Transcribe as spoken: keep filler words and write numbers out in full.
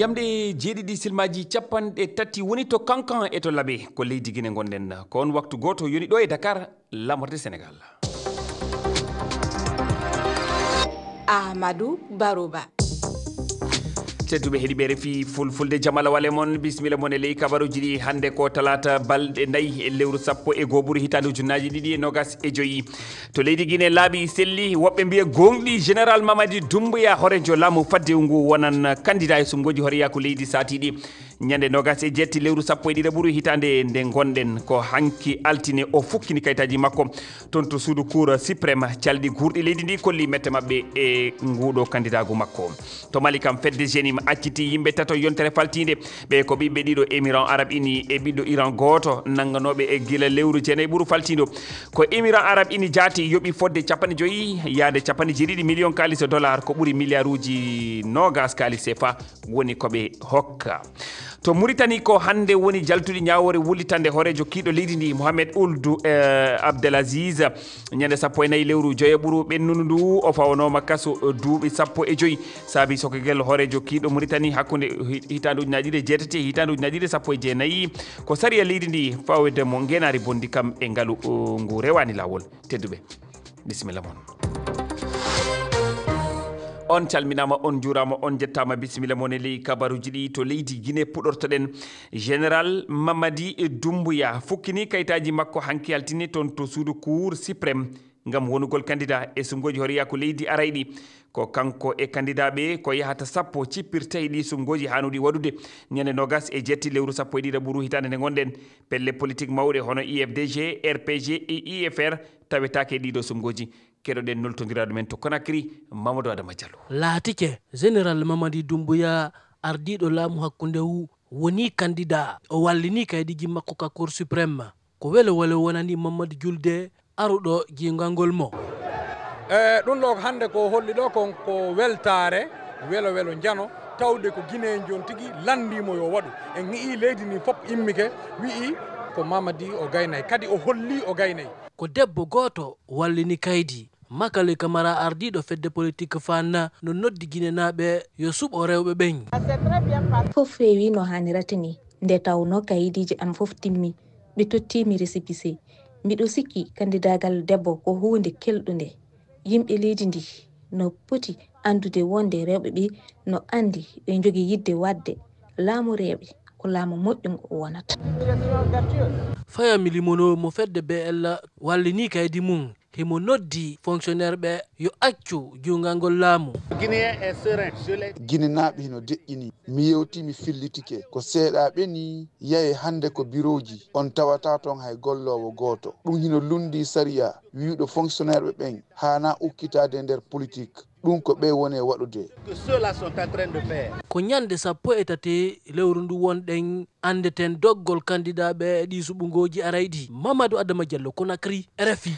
Yamde jeeɗiɗi silmaaji capanɗe tati woni to Kankan e to Labe, ko leydi Gine ngonɗen. Ko on waktu gooto yoni ɗo e Dakar, lamorde Senegal. Amadou Barouba. Tedduɓe heɗiɓe refi fulfulde, jamala wale mon, bisimilla mon e ley kabaruji ɗi. Hannde ko talaata, balɗe nayi e lewru sappo e goo ɓuru hitaande ujunnaaji ɗiɗi e noogas e joyi. To leydi Gine, laabi selli, woɓɓe mbiya gooŋɗi, Général Mamadi Doumbouya, horeejo laamu faddewu ngu, wonan kandida e sumgooji horeyaaku leydi saatiiɗi. Ñande noogas e jeetti lewru sappo e ɗiɗi ɓuru hitaande nde ngonɗen, ko hanki altine o fukkini kayitaaji makko toon to suudu Cour suprême. Calɗi guurɗi leydi ndi kolli mette maɓɓe e nguuɗo kandidaagu makko. To Mali kam, fedde jenim acciti yimɓe tato yontere faltiinde. Ɓe ko ɓiɓɓe ɗiɗo Émirats Arabes Unis e ɓiɗɗo Iran gooto, nannganooɓe e gila lewru jeenayi ɓuru faltiindo. Ko Émirats Arabes Unis jaati yoɓi fodde capanɗe joyi yaade capanɗe jeeɗiɗi million kaalis dollar, ko ɓuri milliarduuji noogas kaalis C F A woni ko ɓe hokka. To Mauritanie, ko hannde woni jaltuɗi ñaawoore wullitande hooreejo kiiɗo leydi ndi, Mohamed Ould, eh, Abdelaziz. Ñande sappo e nayi lewru joya ɓuru ɓennundu ndu, o fawanooma kaso duuɓi sappo e joyi. Saabi sokogel hooreejo kiiɗo Mauritanie hakkunde hi-, hitaande ujunnaaje ɗiɗi e jeetati e hitaande ujunnaaje ɗiɗi e sappo e jeenayi. Ko sariya leydi ndi fawede mo ngeenaari bonndi kam e ngalu, o, ngu rewaani laawol. Tedduɓe, bisimilla mon. On calminaama, on njuuraama, on njettaama. Bisimilla mon e ley kabaruuji ɗi. To leydi Gine puɗortoɗen. Général Mamadi Doumbouya fukkini kayitaaji makko hanki altine toon to suudu Cour suprême ngam wonugol kandida e sumgooji horeyaaku leydi arayɗi. Ko kanko e kandidaaɓe ko yahata sappo cippirta e ɗi sumgooji haanuɗi waɗude ñande noogas e jeetti lewru sappo e ɗiɗi ɓuru hitaande nde ngonɗen. Pelle politik mawɗe hono U F D G, R P G e U F R tawetaake e ɗiɗo sumgooji. Keɗoɗen nultondiraaɗo men to Conakry, Mamadou Adama Diallo. Laatike Général Mamadi Doumbouya, ardiiɗo laamu hakkunde ngu, woni kandida. O wallini kaydiiji makko ka Cour suprême. Ko welo welo wonani Mamadou Julde, aruɗo jiingangol mo. E ɗum ɗo hannde ko holli ɗo kon ko weltaare, welo welo njano, tawde ko Guinéen jooni tigi lanndii mo yo waɗu. En ngi'ii leydi ndi fof immike, wi'i ko Mamadi o gaynay, kadi o hollii o gaynay. Ko debbo gooto wallini kaydi. Makale Kamara, ardiiɗo fedde politik Fanna, no noddi Ginenaaɓe yo suɓo rewɓe ɓen. Fof feewi no haanirata ni, nde tawnoo kayidiiji am fof timmi, ɓe tottii mi récépissé. Miɗo sikki kanndidaagal debbo ko huunde kelɗunde. Yimɓe leydi ndi no poti anndude wonde rewɓe ɓe no anndi ɓe njogii yiɗde waɗde laamu rewɓe, ko laamu moƴƴo ngo wonata. Faya mi limonoo mo fedde B L wallini kaydi mum. Himo noddi fonctionnaire ɓe yo accu juungangol laamu. Ginenaaɓe hino deƴƴini. Mi yewti, mi fillitike. Ko seeɗaaɓe ni yahi hannde ko birooji. On tawata toon hay golloowo gooto. Ɗum hino lunndii sariya wi'uɗo fonctionnaire ɓe ɓen haanaa ukkitaade nder politik. Ɗum ko ɓe woni e waɗude. Ko ñande sappo e tati lewru ndu wonɗen anndeten doggol kandidaaɓe e ɗii suɓungooji arayɗi. Mamadou Adama Diallo, Conakry, R F I.